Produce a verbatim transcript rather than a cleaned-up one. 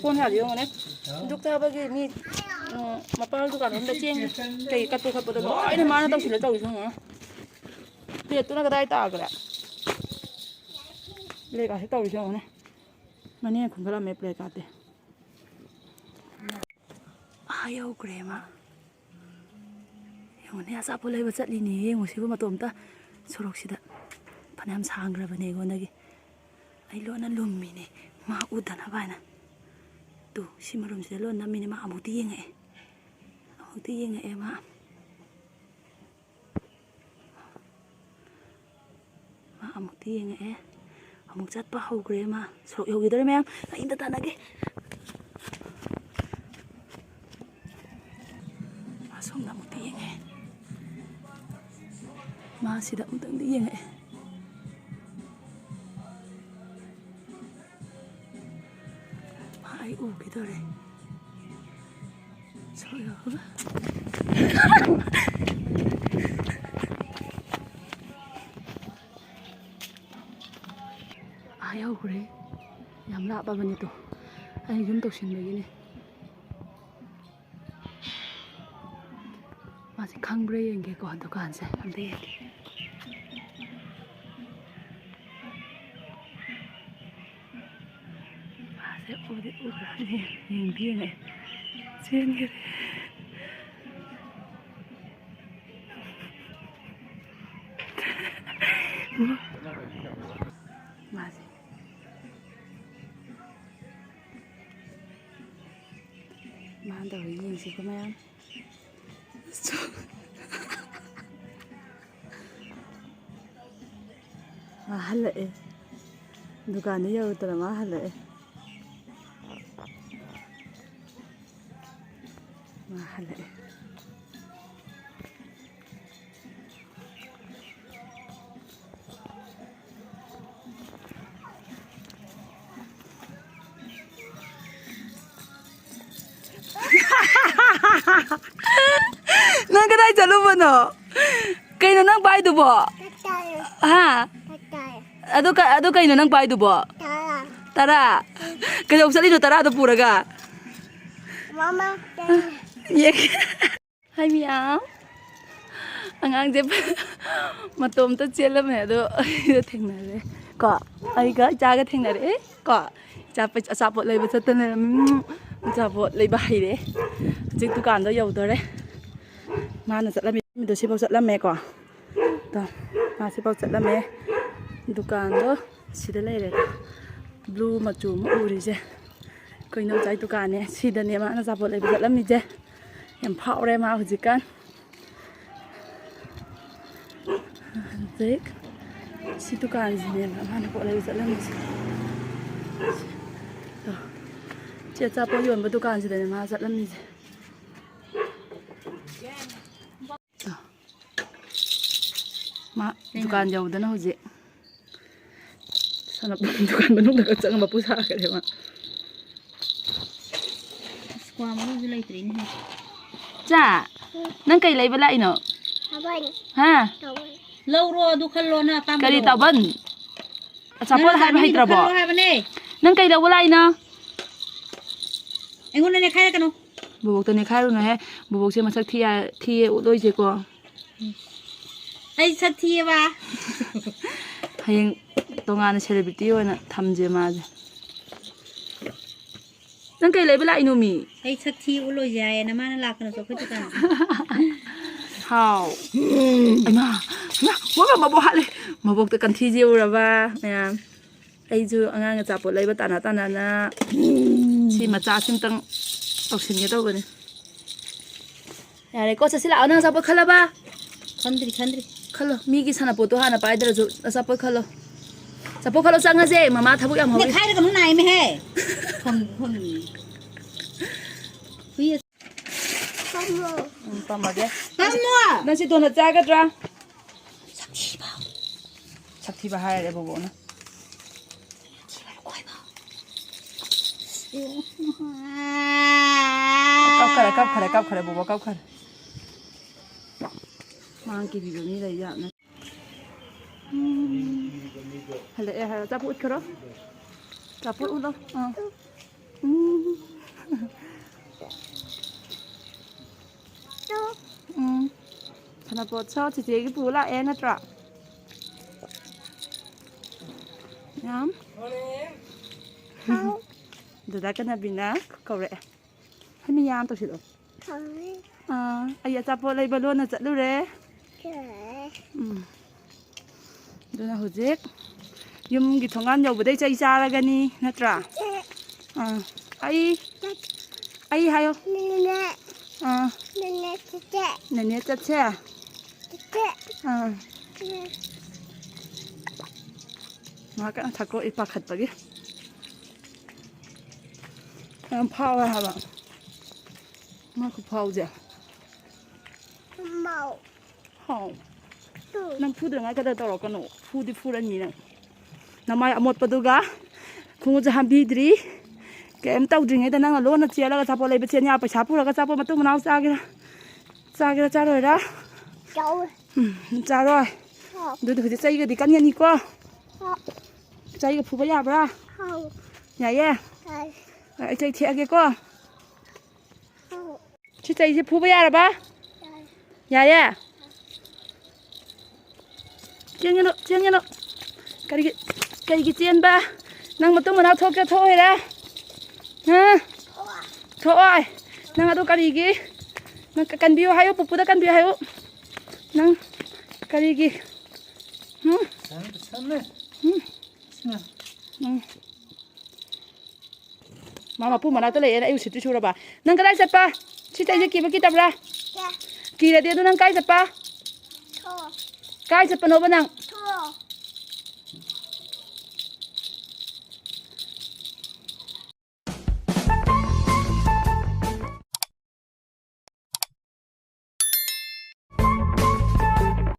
ꯀꯣꯟ ꯍꯥꯜꯂꯤ ꯌꯦꯡꯉꯨꯅꯦ꯫ ꯗꯨꯛ ꯊꯥꯕꯒꯤ ꯃꯤ, ꯎꯝ, ꯃꯄꯥꯜ ꯗꯨꯀꯥꯟ ꯔꯣꯝꯗ ꯆꯦꯡ ꯀꯩ ꯀꯠꯄ ꯈꯣꯠꯄꯗꯣ ꯂꯣꯏꯅ ꯃꯥꯅ ꯇꯧꯁꯤꯜꯂ ꯇꯧꯔꯤꯁꯦ ꯌꯦꯡꯉꯨꯅꯦ꯫ ꯄ꯭ꯂꯦꯠꯇꯨꯅ ꯀꯗꯥꯏ ꯇꯥꯈ꯭ꯔꯦ? ꯄ꯭ꯂꯦꯠꯀꯥꯁꯦ ꯇꯧꯔꯤꯁꯦ ꯌꯦꯡꯉꯨꯅꯦ꯫ ꯃꯅꯦꯅ ꯈꯨꯟꯒꯠꯂꯝꯃꯦ ꯄ꯭ꯂꯦꯠꯀꯥꯁꯦ꯫ ꯑꯥ ꯌꯧꯈ꯭ꯔꯦ ꯃꯥ꯫ ꯌꯦꯡꯉꯨꯅꯦ, ꯑꯆꯥꯄꯣꯠ ꯂꯩꯕ ꯆꯠꯂꯤꯅꯦ꯫ ꯌꯦꯡꯉꯨ, ꯁꯤꯕꯨ ꯃꯇꯣꯝꯇ ꯁꯣꯔꯣꯛꯁꯤꯗ꯫ ꯐꯅꯌꯥꯝ ꯁꯥꯡꯈ꯭ꯔꯕꯅꯦ ꯑꯩꯉꯣꯟꯗꯒꯤ꯫ ꯑꯩ ꯂꯣꯟꯅ ꯂꯨꯝꯃꯤꯅꯦ, ꯃꯥ ꯎꯗꯅꯕ ꯍꯥꯏꯅ꯫ ꯇꯨ, ꯁꯤ ꯃꯔꯨꯝꯁꯤꯗ ꯂꯣꯟ ꯅꯝꯃꯤꯅꯦ꯫ ꯃꯥ ꯑꯃꯨꯛꯇꯤ ꯌꯦꯡꯉꯛꯑꯦ, ꯑꯃꯨꯛꯇꯤ ꯌꯦꯡꯉꯛꯑꯦ ꯃꯥ꯫ ꯃꯥ ꯑꯃꯨꯛꯇꯤ ꯌꯦꯡꯉꯛꯑꯦ꯫ ꯑꯃꯨꯛ ꯆꯠꯄ ꯍꯧꯈ꯭ꯔꯦ ꯃꯥ꯫ ꯁꯣꯔꯣꯛ ꯌꯧꯈꯤꯗꯧꯔꯦ ꯃꯌꯥꯝ꯫ ꯑꯩ ꯑꯝꯇ ꯇꯥꯟꯅꯒꯦ꯫ ꯃꯥ ꯁꯣꯝꯗ ꯑꯃꯨꯛꯇꯤ ꯌꯦꯡꯉꯛꯑꯦ꯫ ꯃꯥ ꯁꯤꯗ ꯑꯃꯨꯛꯇꯪꯗꯤ ꯌꯦꯡꯉꯛꯑꯦ꯫ ꯃꯥ ꯑꯩ ꯎꯈꯤꯗꯧꯔꯦ꯫ ꯁꯣꯔꯣꯛ ꯌꯧꯔꯒ꯫ ꯑꯥ ꯌꯧꯈ꯭ꯔꯦ꯫ ꯌꯥꯝ ꯂꯥꯞꯄꯕꯅꯤꯗꯣ꯫ ꯑꯩ ꯌꯨꯝ ꯇꯧꯁꯤꯟꯕꯒꯤꯅꯦ꯫ ꯃꯥꯁꯦ ꯈꯪꯕ꯭ꯔꯥ ꯌꯦꯡꯒꯦꯀꯣ, ꯗꯨꯀꯥꯟꯁꯦ ꯑꯝꯇ ꯌꯦꯡꯒꯦ꯫ ꯃꯥꯁꯦ ꯎꯗꯤ ꯎꯈ꯭ꯔꯕꯅꯦ, ꯌꯦꯡꯗꯤ ꯌꯦꯡꯉꯛꯑꯦ, ꯆꯦꯟꯈꯔꯦ꯫ ꯃꯥꯁꯦ꯫ ꯃꯥꯅ ꯇꯧꯔꯤ ꯌꯦꯡꯁꯤꯀꯣ ꯃꯌꯥꯝ꯫ ꯃꯥ ꯍꯜꯂꯛꯑꯦ꯫ ꯗꯨꯀꯥꯟꯗ ꯌꯧꯔꯨꯗꯅ ꯃꯥ ꯍꯜꯂꯛꯑꯦ꯫ ꯃꯥ ꯍꯜꯂꯛꯑꯦ꯫ ꯅꯪ ꯀꯗꯥꯏ ꯆꯠꯂꯨꯕꯅꯣ? ꯀꯩꯅꯣ ꯅꯪ ꯄꯥꯏꯗꯨꯕꯣ? ꯇꯥꯏ꯫ ꯍꯥ? ꯇꯥꯏ꯫ ꯑꯗꯨ ꯀ-, ꯑꯗꯨ ꯀꯩꯅꯣ ꯅꯪ ꯄꯥꯏꯗꯨꯕꯣ? ꯇꯥꯏ꯫ ꯇꯔꯥ? ꯀꯩꯗꯧ ꯆꯠꯂꯤꯅꯣ ꯇꯔꯥꯗꯣ ꯄꯨꯔꯒ? ꯃꯃꯥ, ꯌꯦꯡ-, ꯍꯥꯏ ꯃꯤꯌꯥꯝ꯫ ꯑꯉꯥꯡꯁꯦ ꯃꯇꯣꯝꯇ ꯆꯦꯜꯂꯝꯃꯦ, ꯑꯗꯣ ꯑꯩꯒ ꯊꯦꯡꯅꯔꯦ꯫ ꯀꯣ, ꯑꯩꯒ ꯏꯆꯥꯒ ꯊꯦꯡꯅꯔꯦ꯫ ꯀꯣ, ꯏꯆꯥ ꯄꯩ-, ꯑꯆꯥꯄꯣꯠ ꯂꯩꯕ ꯆꯠꯇꯅ ꯂꯩꯔꯝꯃꯤ꯫ ꯎꯝ, ꯑꯆꯥꯄꯣꯠ ꯂꯩꯕ ꯍꯩꯔꯦ꯫ ꯍꯧꯖꯤꯛ ꯗꯨꯀꯥꯟꯗꯣ ꯌꯧꯗꯣꯔꯦ꯫ ꯃꯥꯅ ꯆꯠꯂꯝꯃꯤꯗꯣ ꯁꯤꯐꯥꯎ ꯆꯠꯂꯝꯃꯦꯀꯣ꯫ ꯇꯣ, ꯃꯥ ꯁꯤꯐꯥꯎ ꯆꯠꯂꯝꯃꯦ꯫ ꯗꯨꯀꯥꯟꯗꯣ ꯁꯤꯗ ꯂꯩꯔꯦ꯫ Blue ꯃꯆꯨ ꯑꯃ ꯎꯔꯤꯁꯦ ꯑꯩꯈꯣꯏ ꯏꯅꯥꯎꯆꯥꯒꯤ ꯗꯨꯀꯥꯟꯅꯦ꯫ ꯁꯤꯗꯅꯦ ꯃꯥꯅ ꯑꯆꯥꯄꯣꯠ ꯂꯩꯕ ꯆꯠꯂꯝꯃꯤꯁꯦ꯫ ꯌꯥꯝ ꯐꯥꯎꯔꯦ ꯃꯥ ꯍꯧꯖꯤꯛꯀꯥꯟ꯫ ꯍꯧꯖꯤꯛ ꯁꯤ ꯗꯨꯀꯥꯟꯁꯤꯅꯦꯕ ꯃꯥꯅ ꯄꯣꯠ ꯂꯩꯕ ꯆꯠꯂꯝꯃꯤꯁꯦ꯫ ꯇꯣ, ꯁꯤ ꯑꯆꯥꯄꯣꯠ ꯌꯣꯟꯕ ꯗꯨꯀꯥꯟꯁꯤꯗꯅꯦ ꯃꯥ ꯆꯠꯂꯝꯃꯤꯁꯦ꯫ ꯃꯥ ꯀꯩꯅꯣ? ꯗꯨꯀꯥꯟ ꯌꯧꯗꯅ ꯍꯧꯖꯤꯛ ꯁꯥꯟꯅꯄꯣꯠ ꯗꯨꯀꯥꯟ ꯃꯅꯨꯡꯗꯒ ꯆꯪꯉ ꯃꯄꯨ ꯁꯥꯈ꯭ꯔꯦ ꯃꯥ꯫ ꯑꯁ, ꯀ꯭ꯋꯥ ꯃꯔꯨꯁꯨ ꯂꯩꯇ꯭ꯔꯦꯅꯦꯍꯦ꯫ ꯆꯥ, ꯅꯪ ꯀꯩ ꯂꯩꯕ ꯂꯥꯛꯏꯅꯣ? ꯊꯥꯕꯜ꯫ ꯍꯥ? ꯊꯥꯕꯜ꯫ ꯂꯧꯔꯣ, ꯑꯗꯨ ꯈꯜꯂꯣ, ꯅꯪ ꯑꯄꯥꯝꯕꯗꯣ꯫ ꯀꯔꯤ ꯊꯥꯕꯜ? ꯑꯆꯥꯄꯣꯠ ꯅꯪꯅ ꯍꯥꯏꯕ ꯆꯥꯅꯤꯡꯉꯤꯗꯣ ꯍꯩꯇ꯭ꯔꯕꯣ? ꯈꯜꯂꯣ ꯍꯥꯏꯕꯅꯦ꯫ ꯅꯪ ꯀꯩ ꯂꯧꯕ ꯂꯥꯛꯏꯅꯣ? ꯑꯩꯉꯣꯟꯗ ꯅꯦꯈꯥꯏꯔꯛꯀꯅꯨ꯫ ꯕꯣꯕꯣꯛꯇ ꯅꯦꯈꯥꯏꯔꯨꯅꯨꯍꯦ꯫ ꯕꯣꯕꯣꯛꯁꯦ ꯃꯁꯛ ꯊꯤ ꯌꯥ-, ꯊꯤꯌꯦ ꯎꯠꯂꯣꯏꯁꯦꯀꯣ꯫ ꯑꯩ ꯁꯛ ꯊꯤꯌꯦꯕ꯫ ꯍꯌꯦꯡ ꯇꯣꯉꯥꯟꯅ celebrity ꯑꯣꯏꯅ ꯊꯝꯁꯦ ꯃꯥꯁꯦ꯫ ꯅꯪ ꯀꯩ ꯂꯩꯕ ꯂꯥꯛꯏꯅꯣ ꯃꯤ? ꯑꯩ ꯁꯛ ꯊꯤ ꯎꯠꯂꯣꯏꯁꯦ ꯍꯥꯏꯌꯦ, ꯅꯃꯥꯅ ꯂꯥꯛꯀꯅꯨꯁꯨ ꯑꯩꯈꯣꯏ ꯗꯨꯀꯥꯟꯗ꯫ ꯍꯥꯎ꯫ ꯏꯃꯥ, ꯏꯃꯥ, ꯃꯕꯣꯛ, ꯃꯕꯣꯛ ꯍꯥꯠꯂꯦ꯫ ꯃꯕꯣꯛꯇ ꯀꯟꯊꯤꯁꯦ ꯎꯔꯕ ꯃꯌꯥꯝ꯫ ꯑꯩꯁꯨ ꯑꯉꯥꯡ ꯑꯆꯥꯄꯣꯠ ꯂꯩꯕ ꯇꯥꯟꯅ ꯇꯥꯟꯅꯅ ꯁꯤ ꯃꯆꯥꯁꯤꯝꯇꯪ ꯇꯧꯁꯤꯟꯒꯦ ꯇꯧꯕꯅꯦ꯫ ꯌꯥꯔꯦꯀꯣ, ꯆꯠꯁꯤ ꯂꯥꯛꯑꯣ꯫ ꯅꯪ ꯑꯆꯥꯄꯣꯠ ꯈꯜꯂꯕ? ꯈꯟꯗ꯭ꯔꯤ, ꯈꯟꯗ꯭ꯔꯤ꯫ ꯈꯜꯂꯣ, ꯃꯤꯒꯤ ꯁꯥꯟꯅꯄꯣꯠꯇꯣ ꯍꯥꯟꯅ ꯄꯥꯏꯗ꯭ꯔꯁꯨ ꯑꯆꯥꯄꯣꯠ ꯈꯜꯂꯣ꯫ ꯑꯆꯥꯄꯣꯠ ꯈꯜꯂꯣ, ꯆꯪꯉꯁꯦ꯫ ꯃꯃꯥ ꯊꯕꯛ ꯌꯥꯝ ꯍꯧꯔꯤ꯫ ꯅꯦꯈꯥꯏꯔꯒꯅꯨ ꯅꯥꯏꯃꯦꯍꯦ꯫ ꯈꯪ-, ꯈꯪ-, ꯍꯨꯏ ꯄꯝꯃꯣ꯫ ꯎꯝ, ꯄꯝꯃꯒꯦ꯫ ꯄꯝꯃꯣ! ꯅꯪ ꯁꯤ ꯗꯣꯅꯠ ꯆꯥꯒꯗ꯭ꯔꯥ? ꯁꯛꯊꯤꯕ꯫ ꯁꯛꯊꯤꯕ ꯍꯥꯏꯔꯦ ꯕꯣꯕꯣꯛꯅ꯫ ꯁꯛꯊꯤꯕ ꯂꯨꯀꯣꯏꯕ꯫ ꯀꯞꯈꯔꯦ, ꯀꯞꯈꯔꯦ, ꯀꯞꯈꯔꯦ, ꯕꯣꯕꯣꯛ ꯀꯞꯈꯔꯦ꯫ ꯃꯥꯡ ꯀꯤꯕꯤꯕ ꯃꯤ ꯂꯩ ꯖꯥꯠꯅꯦ꯫ ꯍꯜꯂꯛꯑꯦ ꯍꯥꯏꯔꯣ꯫ ꯑꯆꯥꯄꯣꯠ ꯎꯠꯈꯔꯣ꯫ ꯑꯆꯥꯄꯣꯠ ꯎꯠꯂꯣ꯫ ꯑꯥ꯫ ꯎꯝ꯫ ꯎꯝ꯫ ꯁꯥꯟꯅꯄꯣꯠꯁꯨ ꯆꯤꯆꯦꯒꯤ ꯄꯨ ꯂꯥꯛꯑꯦ ꯅꯠꯇ꯭ꯔꯣ? ꯌꯥꯝ꯫ ꯗꯗꯥ ꯀꯅꯥꯕꯤꯅ ꯀꯧꯔꯛꯑꯦ꯫ ꯍꯩ ꯃꯌꯥꯝ ꯇꯧꯁꯤꯜꯂꯣ꯫ ꯑꯥ, ꯑꯩ ꯑꯆꯥꯄꯣꯠ ꯂꯩꯕ ꯂꯣꯟꯅ ꯆꯠꯂꯨꯔꯦ꯫ ꯎꯝ꯫ ꯑꯗꯨꯅ ꯍꯧꯖꯤꯛ ꯌꯨꯝꯒꯤ ꯊꯣꯡꯒꯥꯟ ꯌꯧꯕꯗꯩ ꯆꯩ ꯆꯥꯔꯒꯅꯤ, ꯅꯠꯇ꯭ꯔꯥ? ꯑꯥ, ꯑꯩ, ꯑꯩ ꯍꯥꯏꯌꯣ꯫ ꯑꯥ꯫ ꯅꯦꯅꯦ ꯆꯠꯁꯦ꯫ ꯑꯥ꯫ ꯃꯥ ꯀꯟꯅ ꯊꯛꯇꯣꯛꯏ ꯄꯥꯈꯠꯄꯒꯤ꯫ ꯌꯥꯝ ꯐꯥꯎꯋꯦ ꯍꯥꯏꯕ ꯃꯥ ꯈꯨꯐꯥꯎꯁꯦ꯫ ꯍꯥꯎ꯫ ꯅꯪ ꯐꯨꯗ꯭ꯔꯉꯥꯏ ꯀꯗꯔ ꯇꯧꯔꯛꯀꯅꯣ꯫ ꯐꯨꯗꯤ ꯐꯨꯔꯅꯤ ꯅꯪ꯫ ꯅꯃꯥꯏ ꯑꯃꯣꯠꯄꯗꯨꯒ ꯈꯣꯡꯎꯞꯁꯨ ꯍꯥꯝꯕꯤꯗ꯭ꯔꯤ꯫ ꯀꯩꯝ ꯇꯧꯗ꯭ꯔꯤꯉꯩꯗ ꯅꯪꯅ ꯂꯣꯟꯅ ꯆꯦꯜꯂꯒ ꯑꯆꯥꯄꯣꯠ ꯂꯩꯕ ꯆꯦꯟ ꯌꯥ꯫ ꯄꯩꯁꯥ ꯄꯨꯔꯒ ꯑꯆꯥꯄꯣꯠ ꯃꯇꯨꯡ ꯃꯅꯥꯎ ꯆꯥꯒꯦꯔꯥ? ꯆꯥꯒꯦꯔꯥ ꯆꯥꯔꯣꯏꯔꯥ? ꯆꯥꯎꯋꯦ꯫ ꯎꯝ, ꯆꯥꯔꯣꯏ꯫ ꯍꯥꯎ꯫ ꯑꯗꯨꯗꯤ ꯍꯧꯖꯤꯛ ꯆꯩꯒꯗꯤ ꯀꯟꯒꯅꯤꯀꯣ꯫ ꯍꯥꯎ꯫ ꯆꯩꯒ ꯐꯨꯕ ꯌꯥꯕ꯭ꯔꯥ? ꯍꯥꯎ꯫ ꯌꯥꯏꯌꯦ? ꯌꯥꯏ꯫ ꯑꯩ ꯆꯩ ꯊꯦꯛꯑꯒꯦꯀꯣ꯫ ꯍꯥꯎ꯫ ꯁꯤ ꯆꯩꯁꯦ ꯐꯨꯕ ꯌꯥꯔꯕ? ꯌꯥꯏ꯫ ꯌꯥꯔꯦ? ꯆꯦꯟꯒꯅꯨ, ꯆꯦꯟꯒꯅꯨ꯫ ꯀꯔꯤꯒꯤ, ꯀꯔꯤꯒꯤ ꯆꯦꯟꯕ? ꯅꯪ ꯃꯇꯨꯡ ꯃꯅꯥꯎ ꯊꯣꯛꯀꯦ ꯊꯣꯛꯑꯣꯏꯔꯥ? ꯍꯥ? ꯊꯣꯛꯑꯣꯏ꯫ ꯅꯪ ꯑꯗꯨ ꯀꯔꯤꯒꯤ? ꯅꯪ ꯀ-, ꯀꯟꯕꯤꯌꯨ ꯍꯥꯏꯌꯨ, ꯄꯨꯄꯨꯗ ꯀꯟꯕꯤꯌꯨ ꯍꯥꯏꯌꯨ꯫ ꯅꯪ ꯀꯔꯤꯒꯤ? ꯍꯨꯝ? ꯁꯝꯃꯦ, ꯁꯝꯃꯦ꯫ ꯍꯨꯝ? ꯁꯤꯅ꯫ ꯅꯪ ꯃꯥ ꯃꯄꯨ ꯃꯅꯥꯛꯇ ꯂꯩꯌꯦꯅ ꯑꯩ ꯎꯁꯤꯠꯇ꯭ꯔꯤ ꯁꯨꯔꯕ? ꯅꯪ ꯀꯗꯥꯏ ꯆꯠꯄ? ꯁꯤ ꯆꯩꯁꯦ ꯀꯤꯕ ꯀꯤꯗꯕ꯭ꯔꯥ? ꯀꯤꯔꯗꯤ ꯑꯗꯨ ꯅꯪ ꯀꯥꯏ ꯆꯠꯄ? ꯀꯥꯏ ꯆꯠꯄꯅꯣꯕ ꯅꯪ?